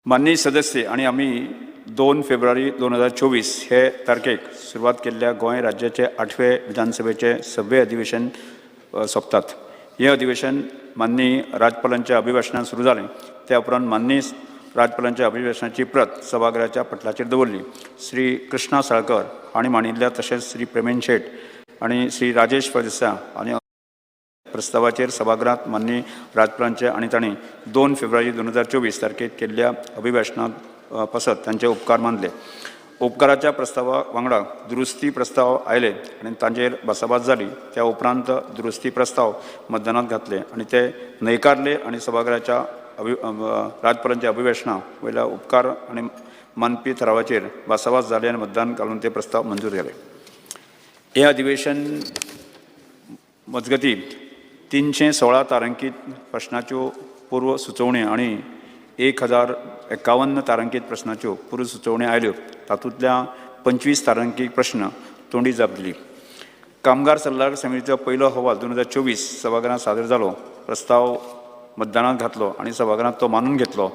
माननीय सदस्य आनी आमी 2 फेब्रुवारी 2024 हे तारखेक सुरवात केल्ल्या गोंय राज्याचे 8वे विधानसभेचे 6वें अधिवेशन सोंपतात. हें अधिवेशन माननीय राज्यपालांच्या अभिभाशणान सुरू जालें. त्या उपरांत माननीय राज्यपालांच्या अभिभाशणाची प्रत सभाघराच्या पटलाचेर दवरली. श्री कृष्णा साळकर हांणी मांडिल्ल्या तशेंच श्री प्रेमेन शेट आनी श्री राजेश फळदेसाय आनी प्रस्तावाचेर सभागृहात माननीय राज्यपालांचे आनी तांणी 2 फेब्रुवारी 2024 तारखेक केल्ल्या अभिभाशणात पासत तांचे उपकार मानले. उपकाराच्या प्रस्तावा वांगडा दुरुस्ती प्रस्ताव आयले आनी तांचेर भासाभास जाली. त्या उपरांत दुरुस्ती प्रस्ताव मतदानात घातले आनी ते न्हयकारले आनी सभाघराच्या राज्यपालांच्या अभिभाशणा वयल्या उपकार आनी मानपी थारावाचेर भासाभास जाली आनी मतदान घालून ते प्रस्ताव मंजूर जाले. हें अधिवेशन मजगती 316 तारांकीत प्रश्नाच्यो पूर्व सुचोवण्यो आनी 1051 तारांकीत प्रश्नाच्यो पूर्व सुचोवण्यो आयल्यो. तातूंतल्या 25 तारांकीत प्रश्न तोंडी जाप दिली. कामगार सल्लागार समितीचो पयलो अहवाल 2024 सभाघरांत सादर जालो. प्रस्ताव मतदानात घातलो आनी सभाघरांत तो मानून घेतलो.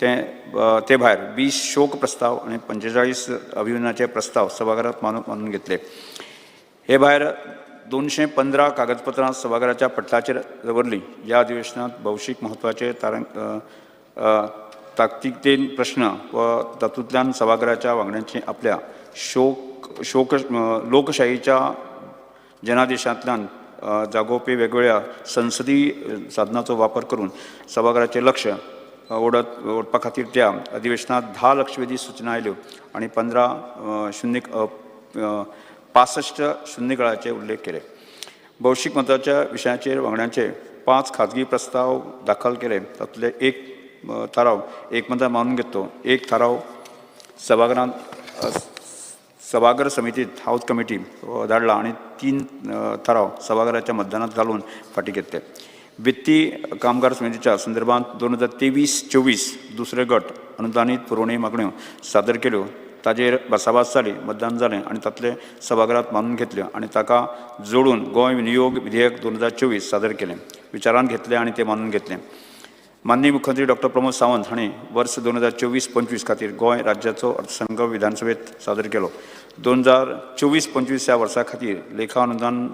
ते भायर 20 शोक प्रस्ताव आनी 45 अभिनंदनाचे प्रस्ताव सभाघरांत मानून घेतले. हे भायर 215 कागदपत्रां सभाघराच्या पटलाचेर दवरलीं. ह्या अधिवेशनांत भौशीक म्हत्वाचे ताकतिकेन प्रश्न व तातूंतल्यान सभाघराच्या वांगड्यांची आपल्या शोक शोक लोकशाहीच्या जनादेशांतल्यान जागोवपी वेगवेगळ्या संसदीय साधनाचो वापर करून सभाघराचें लक्ष ओडपा खातीर त्या अधिवेशनांत 10 लक्षवेधी सूचना आयल्यो आनी 15 0 65 शून्यकाळाचे उल्लेख केले. भौशीक म्हत्वाच्या विशयाचेर वांगड्यांचे 5 खाजगी प्रस्ताव दाखल केले. तातूंतले एक थाराव एकमतान मानून घेतलो. एक थाराव सभाघरांत सभाघर समितीत, हावज कमिटी, धाडला आनी 3 थाराव सभाघराच्या मतदानात घालून फाटीं घेतले. वित्तीय कामगार समितीच्या संदर्भात 2023-24 दुसरे गट अनुदानीत पुरवणी मागण्यो सादर केल्यो. ताजेर भासाभास जाली, मतदान जालें आनी तातले सभाघरांत मानून घेतल्यो आनी ताका जोडून गोंय विनियोग विधेयक 2024 सादर केलें, विचारांत घेतलें आनी तें मानून घेतलें. माननीय मुख्यमंत्री डॉक्टर प्रमोद सावंत हांणी वर्स 2024-25 खातीर गोंय राज्याचो अर्थसंकल्प विधानसभेत सादर केलो. 2024-25 ह्या वर्सा खातीर लेखा अनुदान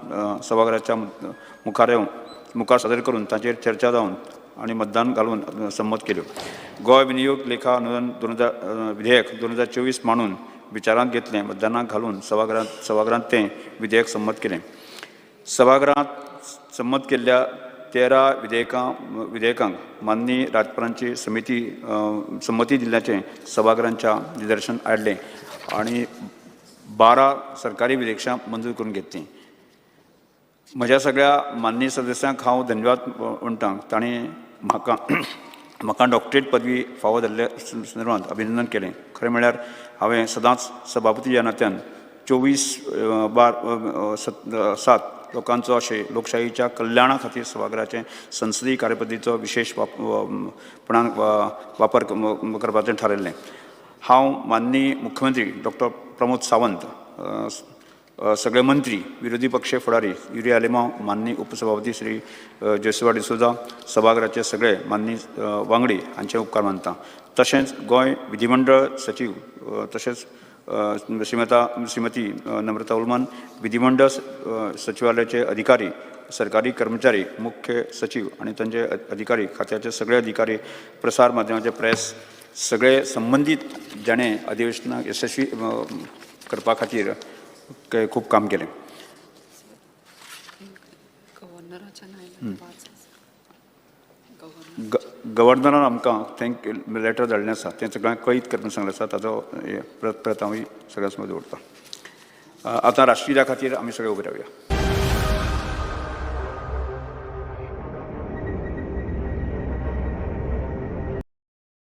सभाघराच्या मुखार सादर करून ताचेर चर्चा जावन आनी मतदान घालून संमत केल्यो. गोंय विनियोग लेखा अनुदान 2000 विधेयक 2024 मांडून विचारांत घेतलें, मतदानाक घालून सभाघरांत तें विधेयक संमत केलें. सभाघरांत संमत केल्ल्या 13 विधेयकांक माननीय राज्यपालांची समिती संमती दिल्ल्याचें सभाघरांच्या निदर्शन हाडलें आनी 12 सरकारी विधेयकां मंजूर करून घेतलीं. म्हज्या सगळ्या माननीय सदस्यांक हांव धन्यवाद म्हणटा. तांणी म्हाका म्हाका डॉक्टरेट पदवी फावो जाल्ल्या संदर्भात अभिनंदन केलें. खरें म्हळ्यार हांवें सदांच सभापती ह्या नात्यान 24 12 7 लोकांचो अशें लोकशाहीच्या कल्याणा खातीर सभाघराचे संसदीय कार्यपद्दतीचो विशेश पणान वापर करपाचें थारायल्लें. हांव माननीय मुख्यमंत्री डॉक्टर प्रमोद सावंत, सगळे मंत्री, विरोधी पक्ष फुडारी युरी आलेमांव, माननीय उपसभापती श्री जोशुआ डिसोजा, सभाघराचे सगळे माननीय वांगडी हांचे उपकार मानता. तशेंच गोंय विधिमंडळ सचीव तशेंच श्रीमती नम्रता उलमान, विधिमंडळ सचिवालयाचे अधिकारी, सरकारी कर्मचारी, मुख्य सचीव आनी तांचे अधिकारी, खात्याचे सगळे अधिकारी, प्रसार माध्यमाचे प्रेस, सगळे संबंदीत जाणें अधिवेशनाक यशस्वी करपा खातीर खूब काम केलें. गव्हर्नराच्या नायला 5 गव्हर्नर. गव्हर्नरान आमकां thank letter धाडलें आसा. तें सगळ्यांक कळीत करपाक सांगलें आसा. ताचो हे प्रत प्रत हांव सगळ्यां समोर दवरता. आतां राष्ट्रीय खातीर आमी सगळे उबे रावया.